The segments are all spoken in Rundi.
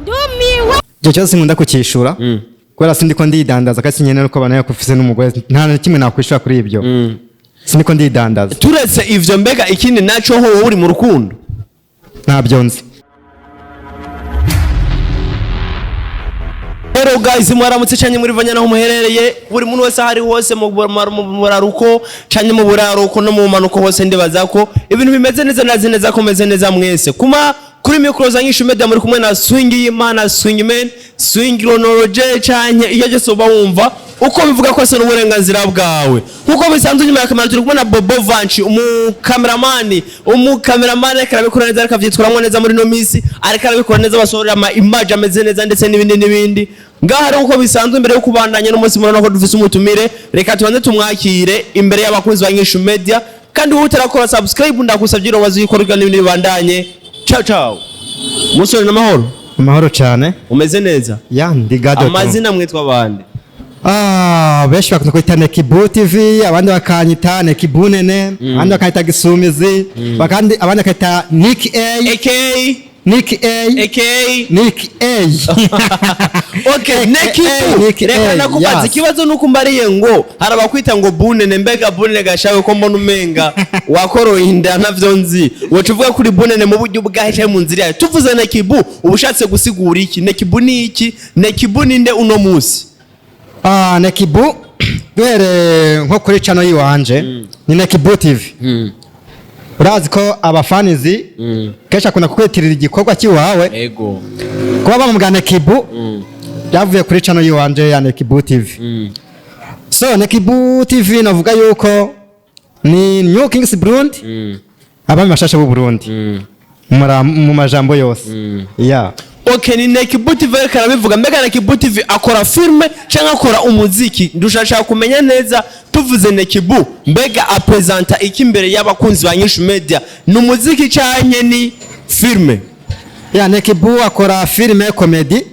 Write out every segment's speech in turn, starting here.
Ndumiwe. Icyo kibazo sinkunda kucyishura kubera sindiko ndidandaza, kandi sinkenera ko abantu yakufise n'umugore, nta na kimwe nakwishura kuri ibyo. Sindiko ndidandaza. Turetse ivyo, mbega ikindi naco, ho wowe uri mu rukundo? Ntabyo nzi. Hello guys, mwaramutse canke muri vanya naho muherereye, buri muntu wese ahari hose, mu buraruko canke mu buraruko no mu manuko hose, ndibaza ko ibintu bimeze neza, nazi neza ko meze neza mwese. Kuma kuri micro za Nyishu Media muri kumwe na Swing y'Imana, Swing Man, Swing Chronology, canke iyo cyose uba wumva uko bivuga kose n'uburenganzira bwawe. Nkuko bisanzwe, nyuma ya kamera turi kumwe na Bobo Vanchi, umukameramani ariko arabikora neza, ariko avyitwaramwo neza muri no misi, ariko arabikora neza, basohorera ama image ameze neza ndetse n'ibindi n'ibindi. Ngaha rero, uko bisanzwe, imbere yo kubandanya n'umunsi, murabona ko dufise umutumire. Reka tubanze tumwakire imbere y'abakunzi ba Nyishu Media. Kandi wowe utarakora subscribe, ndakusavye urobaze uyikorwa n'ibindi bibandanye. Ciao ciao, musore, n'amahoro? Amahoro cyane. Umeze neza? Ya, ndi gado tu. Amazina mwitwa bande? Ah, benshi bakunda kwita Nekibu TV, abandi bakanyita Nekibunene, abandi bakanyita Gisumizi, bakandi abandi bakanyita Nick A. Aka? Nick A. Aka? Nick A. Okay, Nekibu. Nick Reka A, nakubaza yes. ikibazo nuko mbariye ngo hari abakwita ngo Bunene. Mbega Bunene gashawe, ko mbona umenga wakoroye inda, ntavyo nzi, woca uvuga kuri Bunene mu buryo bwahe canke mu nzira yayo? Tuvuze Nekibu, uba ushatse gusigura iki? Nekibu ni iki? Nekibu ni nde uno musi? Ah, Nekibu, duhereye nko kuri channel yiwanje, ni Nekibu TV. Urazi ko abafanizi kenshi akunda kukwitirira igikorwa cy'iwawe. Ego. Kuba bamubwira Nekibu byavuye kuri channel yiwanje ya Nekibu TV. So Nekibu TV navuga yuko ni New Kings Burundi, abami bashasha b'u Burundi mu majambo yose, yeah. Okay, ni Nekibu TV ariko arabivuga. Mbega Nekibu TV akora filme canke akora umuziki? Ndushashaka kumenya neza, tuvuze Nekibu, mbega apresenta iki imbere y'abakunzi ba Nyishu Media? Ni umuziki canke ni filme? Ya, Nekibu akora filime comedy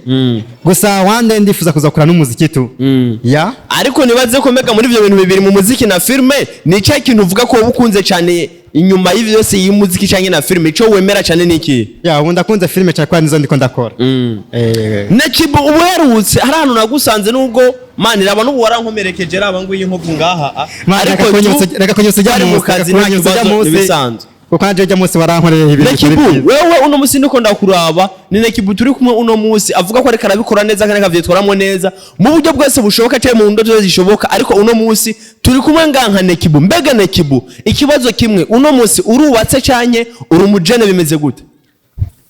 gusa, wande ndifuza kuzakora n'umuziki tu, ya. Ariko nibaze ko mbega muri ivyo bintu bibiri, mu muziki na filme, ni icahe kintu uvuga ko wowe ukunze cane inyuma y'ivyo byose, y'umuziki canke na filme? Ico wemera cane ni iki? Ya, ubu ndakunze filime cyane kubera nizo ndiko ndakora. Nekibu, ubuherutse hari ahantu nagusanze, nubwo mani raba n'ubu warankomerekeje, raba nguyi inkovu ngaha, ah. Man, Ariko reka kunyutsa ujya bari mu munsi, kazi, reka nta kunyutsa ujya kibazo, munsi. nibisanzwe. Kuko nanje ujya munsi warankoreye ibintu bitari Nekibu, byiza. wewe uno musi ndiko ndakuraba, ni Nekibu turi kumwe uno musi, avuga ko ariko arabikora neza kandi akavyitwaramwo neza mu buryo bwose bushoboka canke mu ndoto zose zishoboka. Ariko uno musi turi kumwe nganka Nekibu. Mbega Nekibu, ikibazo kimwe, uno musi urubatse canke uri umujene, bimeze gute?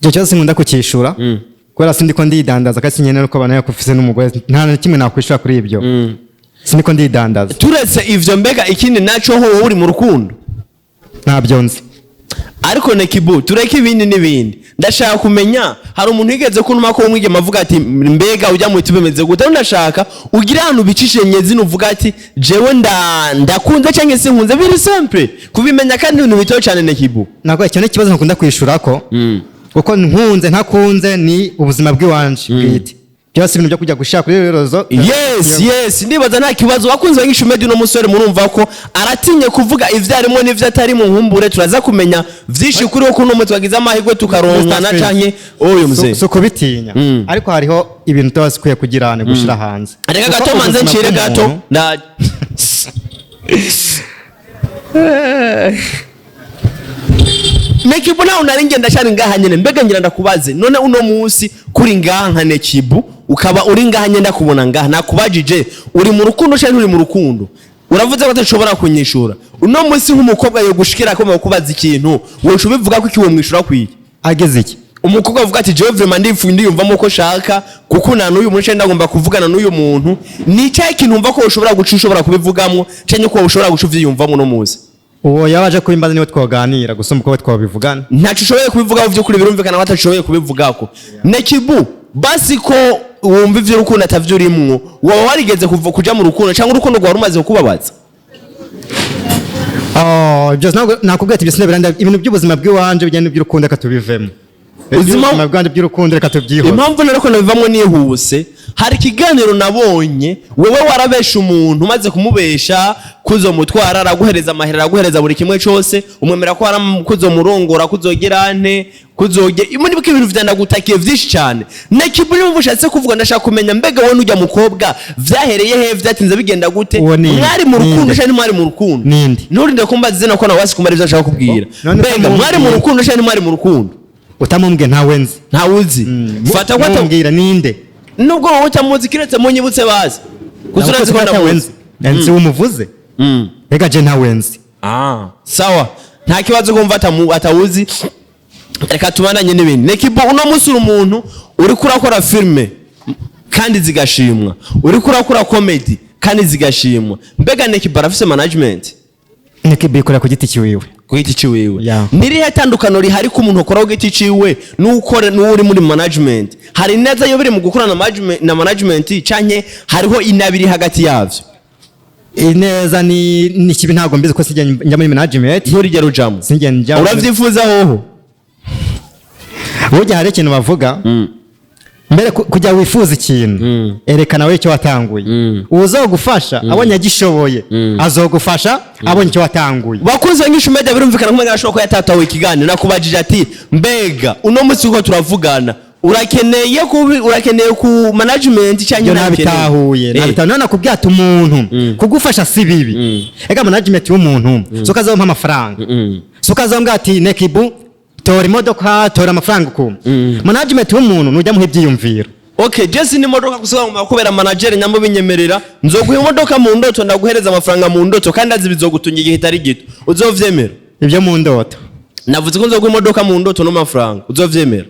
Icyo kibazo sinkunda kucyishura kubera sindiko ndidandaza, kandi sinkenera ko abantu yakufise n'umugore, nta na kimwe nakwishura kuri ibyo. Sindiko ndidandaza. Turetse ivyo, mbega ikindi naco, ho wowe uri mu rukundo? Ntabyo nzi. Ariko Nekibu, tureke ibindi n'ibindi, ndashaka kumenya, hari umuntu yigeze kuntuma ko umwigeme avuga ati: "Mbega ujya mu bimeze gute?" Ariko ndashaka ugire ahantu ubicishe nyezina, uvuga ati: "Jewe ndakunze cyangwa se nkunze." Biri simple kubimenya kandi ibintu bitoya cyane, Nekibu. Ntabwo icyo ni ikibazo nkunda kwishura ko, kuko nkunze ntakunze ni ubuzima bw'iwanje bwite, byose ibintu byo kujya gushaka kuri réseaux. Yes, ndibaza nta kibazo. Wakunze Nyishu Media, uno musore murumva ko aratinye kuvuga ivyo arimo n'ivyo atari mu nkumbure. Turaza kumenya vyinshi kuri wo kuno mutwe, twagize amahirwe tukaronkana Mr. canke uyu mzee. Si ukubitinya, ariko hariho ibintu tuba dukwiye kugira gushira hanze. Reka Kuko gato manze ubuzima ncire gato bw'umuntu- na Nekibu, nawe nari ngenda cyane ngaha nyene. Mbega ngira ndakubaze none, uno munsi kuri ngaha nka Nekibu, ukaba uri ngaha nyene, ndakubona ngaha, nakubajije uri mu rukundo cyangwa nturi mu rukundo, uravuze ko atashobora kunyishura. Uno munsi nk'umukobwa yo gushikira ko kubaza ikintu, woca ubivuga ko iki, wo mwishura kwiye? Ageze iki? Umukobwa avuga ati: "Jewe vraiment ndifu ndiyumvamo ko shaka gukundana n'uyu muntu, cyangwa ndagomba kuvugana n'uyu muntu." Ni cyahe kintu wumva ko ushobora guca ushobora kubivugamo, cyangwa ko ushobora guca uvyiyumvamo uno munsi? Uwo yaba aje kubimbaza niwe twoganira gusa uko twabivugana. Ntacyo ushoboye kubivugaho by'ukuri, birumvikana ko atashoboye kubivugako. Nekibu, basi ko wumva ivy'urukundo atavyo urimwo, waba warigeze kuva kuja mu rukundo, cyangwa urukundo rwari rumaze kukubabaza? Oh, ibyo nakubwiye ati ibyo sinabiranda, ibintu by'ubuzima bw'iwanje bijyanye n'iby'urukundo reka tubivemo. Iby'ubuzima bwanje by'urukundo reka tubyihore. Impamvu rero ko nabivamo nihuse, hari ikiganiro nabonye wewe warabesha umuntu, umaze kumubesha kuzomutwara, araguhereza amahera, araguhereza buri kimwe cyose, umwemera ko kuzomurongora, kuzogera nte. Kuzoge muri ibintu vyandagutakiye vyinshi cyane. Nekibu, niba ushatse kuvuga, ndashaka kumenya mbega wowe n'ujya mukobwa vyahereye he, vyatinze bigenda gute? Uwo ni Mwari mu rukundo ninde? canke ntimwari mu rukundo? Ninde? Nturinde kumbaza izina ko nawe wasi kumara ivyo ashaka kubwira. None Mbega utamubwiye. mwari mu rukundo canke ntimwari mu rukundo? Utamumbwiye ntawe nzi. Ntawuzi. Fata ko Mumbwira ninde. Nubwo wowe utamuzi, kiretse munyibutse bazi gusa urazi ko ntawe ndamuzi. nzi, nzi umuvuze. Rega je ntawe nzi. Ah, sawa, nta kibazo kumva atawuzi. Reka tubandanye n'ibindi. Nekibo, uno munsi uri umuntu uriko urakora filime kandi zigashimwa, uriko urakora comedy kandi zigashimwa. Mbega Nekibo arafise management? Nekibu yikorera ku giti kiwiwe. Ku giti ciwiwe. Yeah. Nirihe tandukano rihari ko umuntu akora ku giti ciwe n'ukore n'uri muri management? Hari neza yo biri mu gukora na management canke hariho inabiri hagati yavyo? Ineza ni kibi ntabwo mbizi ko sijya njya muri management. Nturigera ujamo? Sinjya njya. Uravyifuza hoho? Burya hari ikintu bavuga mbere kujya wifuza ikintu, erekana wowe icyo watanguye. Uzogufasha abonye agishoboye, azogufasha abonye icyo watanguye. Bakunzi ba Nyishu Media, birumvikana ko umenga ashobora kuba yatatawe ikiganiro. Nakubajije ati mbega uno munsi uko turavugana urakeneye ku management cyangwa Ibyo ntabikeneye? nabitahuye. Nabitahuye. None nakubwiye ati umuntu kugufasha si bibi. Ega management y'umuntu so kazompa amafaranga, so kazombwa ati Nekibu tora imodoka, tora amafaranga uku. Management w'umuntu nujya muha ibyiyumviro. Okay, Jesse, ni imodoka gusa ngomba kubera manager nyambo binyemerera, nzoguha imodoka mu ndoto, ndaguhereza amafaranga mu ndoto, kandi azi bizogutunga igihe kitari gito. Uzovyemera? Ibyo mu ndoto? Navuze ko nzoguha imodoka mu ndoto n'amafaranga, uzovyemera?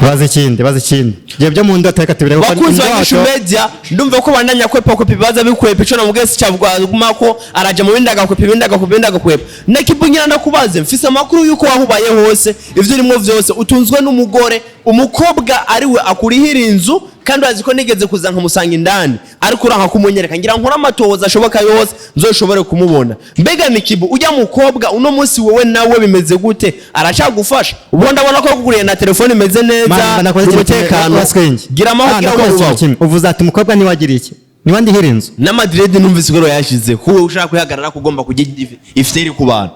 Baza ikindi, baza ikindi. Ibyo byo mu ndoto reka tubirebe kuko Bakunzi ba indoto- Nyishu Media, ndumva ko bandanya kwepa kwepa ibibazo, bikwepa ico namubwiye si cyavugwa ko araja mu bindi agakwepa, ibindi agakwepa, ibindi agakwepa. Nekibu, ngira ndakubaze, mfise amakuru yuko wahubaye hose, ivyo urimo vyose utunzwe n'umugore, umukobwa ariwe akurihira inzu, kandi urazi ko nigeze kuza nkamusanga indani ariko uranka kumunyereka. Ngira nkore amatohoza ashoboka yose nzoshobore kumubona. Mbega Nikibu, ujya mukobwa uno munsi wowe nawe bimeze gute? Aracagufasha? Ubu ndabona ko yakuguriye na telefone imeze neza. Mana, nakoze ikintu kimwe, Umutekano. waswenge. Gira amahoro, Ah, gira nakoze amahoro. ikintu kimwe. Uvuze ati umukobwa niwe agira iki, niwe ndihira inzu. N'amadiredi numvise ko yashize kuwe ushaka kwihagarara ko ugomba kujya ifite ku bantu.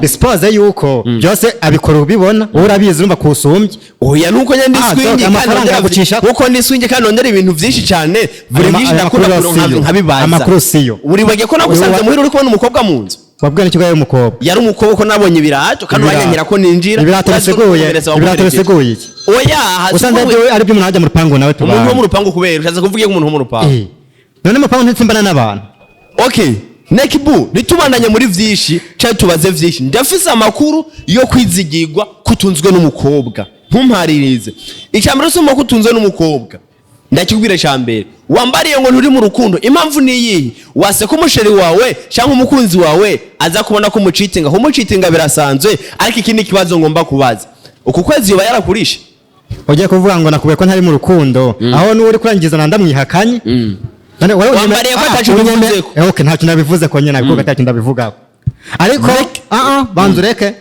Bispose yuko byose abikora ubibona, wowe urabizi, urumva kusumbye. Oya, nuko njye ndi Ah, swingi donc kandi amafaranga nongera yagucisha- nkuko ndi swingi kandi nongera ibintu byinshi cyane buri byinshi Ayo ndakunda makuru kuronka siyo. nkabibaza. Amakuru siyo. Uri bage ko nagusanze Uyu muhira uri kubona umukobwa mu nzu. Wabwiwe n'ikigo y'umukobwa? Yari umukobwa ko nabonye ibirato kandi Ibirato. uranyanyira ko ninjira. Ibirato Urazi ko bisiguye, nukomereza ibirato wamuherekeje. bisiguye iki? Oya, Usanze ari byo umuntu ajya mu rupangu nawe umuntu wo mu tubana. rupangu, kubera ushatse kuvuga umuntu wo mu rupangu. Eh. None mu rupangu ntitsimbana n'abantu. Okay, Nekibu, ntitubandanye muri vyinshi cyangwa tubaze vyinshi. Ndafise amakuru yo kwizigirwa kutunzwe n'umukobwa, ntumparirize. Icambere usumba ko utunzwe n'umukobwa, ndakikubwira icambere wambariye ngo nturi mu rukundo. Impamvu ni iyihe? Wase ko umuchéri wawe cyangwa umukunzi wawe aza kubona ko umucitinga? Kumucitinga birasanzwe, ariko iki ni ikibazo ngomba kubaza: uku kwezi yoba yarakurishe? Ugiye kuvuga ngo nakubwiye ko ntari mu rukundo, aho n'uwo uri kurangiza na ndamwihakanye. None wowe Wambariye ko ataco ubivuzeko. Eh, okay, ntacyo ndabivuze ko nyine nabikubwiye, ntacyo ndabivugaho, ariko banza ureke.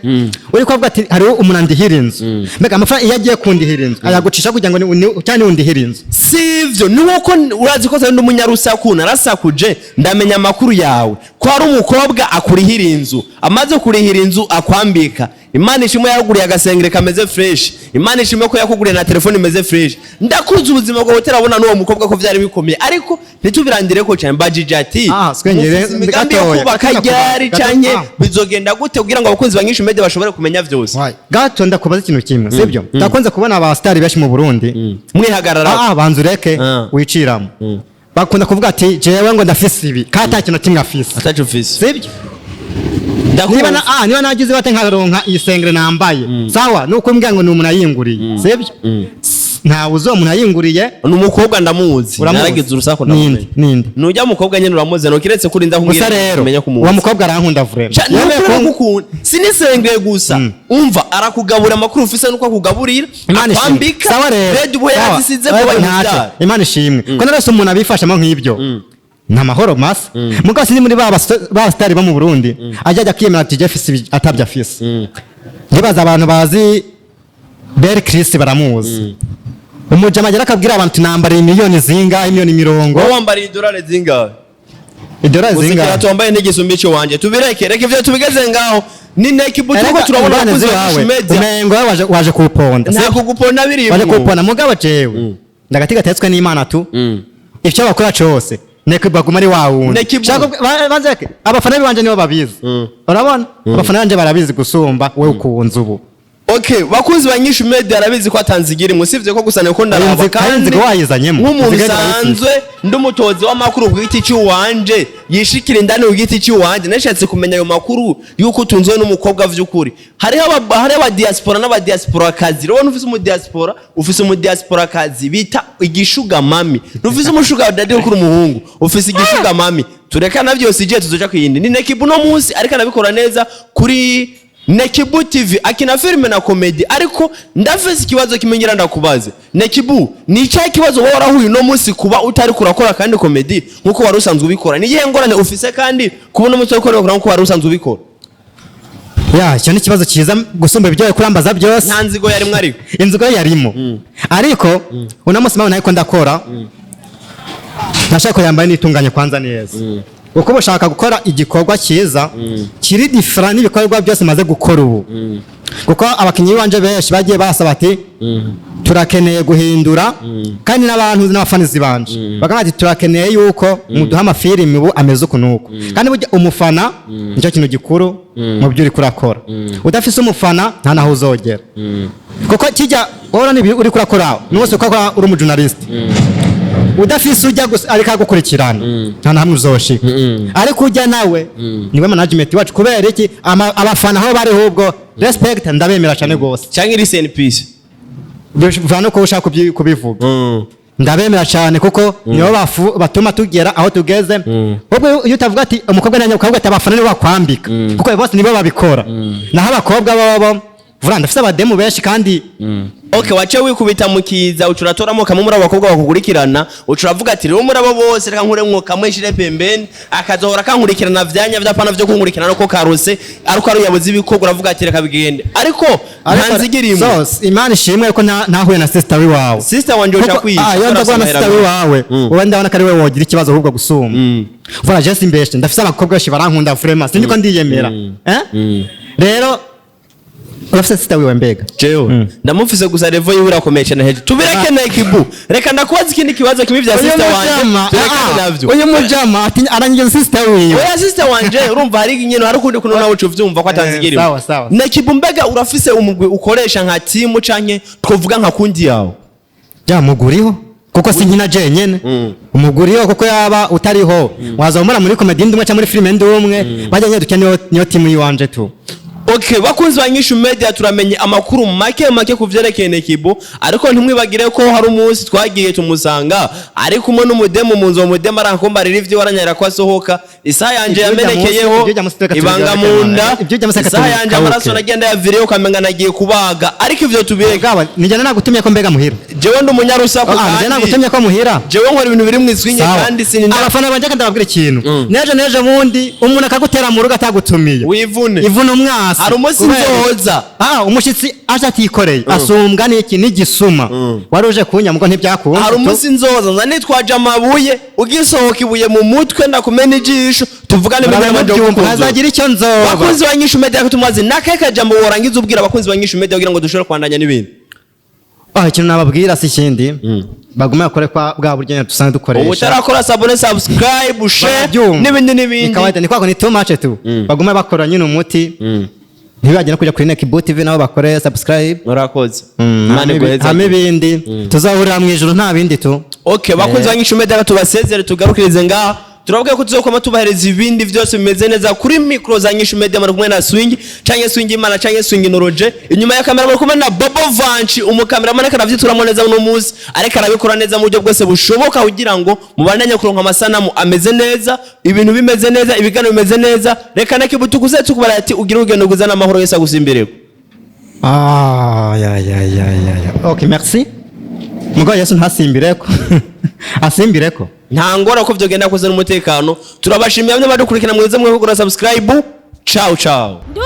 Uri kuvuga ati hariho umuntu andihira inzu. Mbega amafaranga iyo agiye kundihira inzu ayagucisha kugira ngo cyane undihira inzu? Sivyo, ni nkuko urazi ko ndi umunyarusaku, narasakuje ndamenya amakuru yawe ko hari umukobwa akurihira inzu, amaze kurihira inzu akwambika. Imana ishimwe yakuguriye agasengere kameze fresh, Imana ishimwe ko yakuguriye na telefone imeze fresh. Ndakuzi ubuzima bwawe utarabona n'uwo mukobwa ko vyari bikomeye, ariko ntitubirangire ko cyane. Mbajije ati Ah, swengere, mufise imigambi yo gatoya, kubaka gato ryari gato, canke ah. bizogenda gute kugira ngo abakunzi ba Nyishu Media bashobore kumenya vyose? Gato ndakubaza ikintu kimwe, sibyo? Ndakunze kubona aba star benshi mu Burundi Mwihagarara. Ah, banza ureke. Ah. Wiciramo, bakunda kuvuga ati jewe ngo ndafise ibi kandi ata kintu na kimwe afise. Ataco ufise. Sibyo? Niba na niba nagize bate nkaronka iyi sengere nambaye, sawa, nuko mbwira ngo ni umuntu ayinguriye, sibyo? Ntawe uzi uwo muntu ayinguriye. Ni umukobwa, ndamuzi. Uramuzi? Naragize urusaku, Ninde? ndamumenya. Ninde? Nujya mukobwa nyene uramuzi, no kiretse kuri Gusa ndakubwira rero kumenya kumuzi. uwo mukobwa arankunda vraiment. Yemeye Gukunda sinisengeye gusa, umva, arakugabura. Amakuru ufise nuko akugaburira, Imana ishimwe. akwambika. Sawa rero. Red Bull Sawa. yarazisize Sawa, kuba ntacyo. imubyara. Imana ishimwe ko narose umuntu abifashamo nk'ibyo, ni amahoro masa. Mugabo sinzi muri ba star bo mu Burundi ajya ajya kwiyemera ati Jeff ibi atabyo afise. Ndibaza abantu bazi Bel Chris baramuzi, umujama agera akabwira abantu ati nambariye miliyoni zingahe, miliyoni mirongo. Wowe wambariye idolari zingahe? Idolari Gusa zingahe? ikirato wambaye n'igisumba ico wanje. Tubireke, reka ivyo tubigeze ngaho. Ni Nekibu turiko turabona, Ingorane abakunzi ba ziwawe, Nyishu Media. Umengo waje kuwuponda. Nta kuguponda Waje birimwo. kuwuponda, mugabo jewe ndagati gatetswe n'Imana tu. Icyo bakora cose, Nekibu aguma ari wa wundi. Nekibu. Shaka banzeke abafana banje nibo babizi. Urabona, abafana banje barabizi gusumba wewe ukunze ubu. Okay, bakunzi ba Nyishu Media, arabizi ko atanzigira imwe, usibye ko gusa niko ndaraba. Kandi inzigo wayizanyemo. Nk'umuntu Inzigo wayifise. usanzwe ndi umutozi w'amakuru ku giti cy'uwanje, yishikira indani ku giti cy'uwanje, nashatse kumenya ayo makuru y'uko utunzwe n'umukobwa vy'ukuri. Hariho aba diaspora n'aba diaspora kazi. Rero ufise umu diaspora, ufise umu diaspora kazi bita igishuga mami, ufise umushuga daddy kuri umuhungu, ufise igishuga mami. Tureka na byose igihe tuzoja kuyindi. Ni Nekibu no munsi ariko anabikora neza kuri Nekibu TV, akina filime na comedy. Ariko ndafise ikibazo kimenyera, ndakubaze Nekibu: ni icyahe kibazo wowe warahuye uno munsi kuba utari kurakora kandi comedy nkuko wari usanzwe ubikora? Ni iyihe ngorane ufise kandi kubona umunsi wo gukora nkuko wari usanzwe ubikora? Ya, icyo ni ikibazo cyiza gusumba ibyo kurambaza byose. Nta nzigo yarimwo ariko. Inzigo yarimo, ariko uno munsi mpamvu nariko ndakora, ndashaka yambaye nitunganye kwanza neza, kuko ushaka gukora igikorwa cyiza kiri different n'ibikorwa byose maze gukora ubu, kuko abakinnyi banje benshi bagiye basaba ati turakeneye guhindura, kandi n'abantu n'abafanizi banje bakavuga ati turakeneye yuko muduha amafilimi ubu ameze uku n'uku. Kandi burya umufana nicyo kintu gikuru mu byo uriko urakora. Udafise umufana nta naho uzogera, kuko kijya wowe nibi uriko urakora n'uwese ukora uri umujournaliste, udafise ujya gusa ariko agukurikirana, nta na hamwe uzoshika. Ariko ujya nawe niwe management wacu. Kubera iki? Abafana aho bari hubwo respect, ndabemera cyane gose. Cyangwa iri CNPC. Biva no kuba ushaka kubivuga. Ndabemera cyane kuko nibo batuma tugera aho tugeze. Ubwo iyo utavuga ati umukobwa nanjye, ukavuga ati abafana nibo bakwambika, kuko bose nibo babikora. Naho abakobwa bobo vuga ndafise abademu benshi kandi. Okay, wace wikubita mu kiza, uca uratoramo kamwe muri abo bakobwa bakukurikirana, uca uravuga ati rero muri abo bose reka nkuremwo kamwe nshire pembeni, akazohora kankurikirana vyanya vyapana vyo kunkurikirana ko karose ariko ari yabuze ibikorwa. Uravuga ati reka bigende, ariko nta nzigira imwe. So Imana ishimwe ko ntahuye na sister wiwawe. Sister wanje uca Kuko- kwica. Ah, iyo ndaguha na sister wiwawe, uba ndabona ko ari we wogira ikibazo ahubwo gusumba. Voilà, je simbeshe, ndafise abakobwa benshi barankunda vraiment, sindiko ndiyemera. Eh, rero urafise sister wiwe mbega? Jewe ndamufise, gusa level yiwe irakomeye cyane hejuru. Tubireke Nekibu, reka ndakubaza ikindi kibazo kimwe vya sister wanje, turekane navyo. Uyu mujama ati arangiza sister wiwe. Oya, sister wanje urumva hari nyine, hari ukundi kuntu nawe uca uvyumva ko atanzigira. Sawa, sawa. Nekibu, mbega urafise umugwi ukoresha nka timu canke twovuga nka kundi yawe? Ja, muguriho, kuko si nkina jenyene. Umuguriho, kuko yaba utariho waza umura muri comedy ndumwe cyangwa muri filime ndumwe bajya nyine duke. Niyo timu yiwanje tu. Okay, bakunzi ba Nyishu Media, turamenye amakuru make make ku vyerekeye Nekibu, ariko ntimwibagire ko hari umunsi twagiye tumusanga ari kumwe n'umudemu mu nzu. Uwo mudemu arankumbarira ivyo waranyarira ko asohoka. Isaha yanje Ibyo ujya munsi- yamenekeyeho ibyo ujya munsi reka ibanga tubigaruke mu nda. nawe. Ibyo ujya munsi reka Isaha yanje tubikawuke. amaraso nagenda yaviriyeho ukamenga nagiye kubaga, ariko ivyo tubireke. Bwaba nijyana nagutumye ko mbega muhira? Jewe ndi umunyarusaku. Ah, nijyana Kandi nagutumye ko muhira? Jewe nkora ibintu biri mw'iswinye. Sawa. Kandi sininda. Abafana banje, kandi ndababwira ikintu: nejo bundi umuntu akagutera mu rugo atagutumiye, Wivune. ivuna umwasi. Hari umunsi nzoza. Ah, umushitsi aje atikoreye asumbwa n'iki? N'igisuma. Wari uje kunyama ntibyakunze. Hari umunsi nzoza nza nitwaje amabuye, ugisohoka ibuye mu mutwe ndakumena ijisho, tuvugane Murabe mbere manje mubyumva, gukunzura. hazagira icyo nzoba. Bakunzi ba Nyishu Media, tumaze nakahe kajambo worangiza ubwira abakunzi ba Nyishu Media kugira ngo dushobore kwandanya n'ibindi? Ah, ikintu nababwira si ikindi, bagume bakore kwa bwa buryo nyine dusanzwe dukoresha. Ubu utarakora s'abonner, subscribe, share Barabyumva. n'ibindi Ni n'ibindi. kawaida, ni kwako, ni too much tu. Bagume bakora nyine umuti, ntibibagire no kujya kuri Nekibu TV nabo bakore subscribe. Murakoze. Imana iguheze. Hame ibindi tuzahurira mu ijuru, nta bindi tu. Okay, bakunzi ba Nyishu Media, tubasezere, tugarukirize ngaha. Turababwira ko tuzokoma tubahereza ibindi byose bimeze neza. Kuri micro za Nyishu Media muri kumwe na Swing canke Swing Imana canke Swing Noroje. Inyuma ya kamera muri kumwe na Bobo Vanchi, umukameramani ariko aravyituramo neza uno munsi, ariko arabikora neza mu buryo bwose bushoboka kugira ngo mubandanye kuronka amasanamu ameze neza, ibintu bimeze neza, ibiganiro bimeze neza. Reka nakibutukuze tukubara ati ugire urugendo rwiza n'amahoro, Yesu agusimbireko. Ah, ya ya ya ya ya, okay, merci. Mugabo Yesu ntasimbireko, asimbireko. Nta ngora ko vyogenda koze n'umutekano. Turabashimiye abanya badukurikirana, mwize mwe kugura subscribe. Ciao ciao. Ndu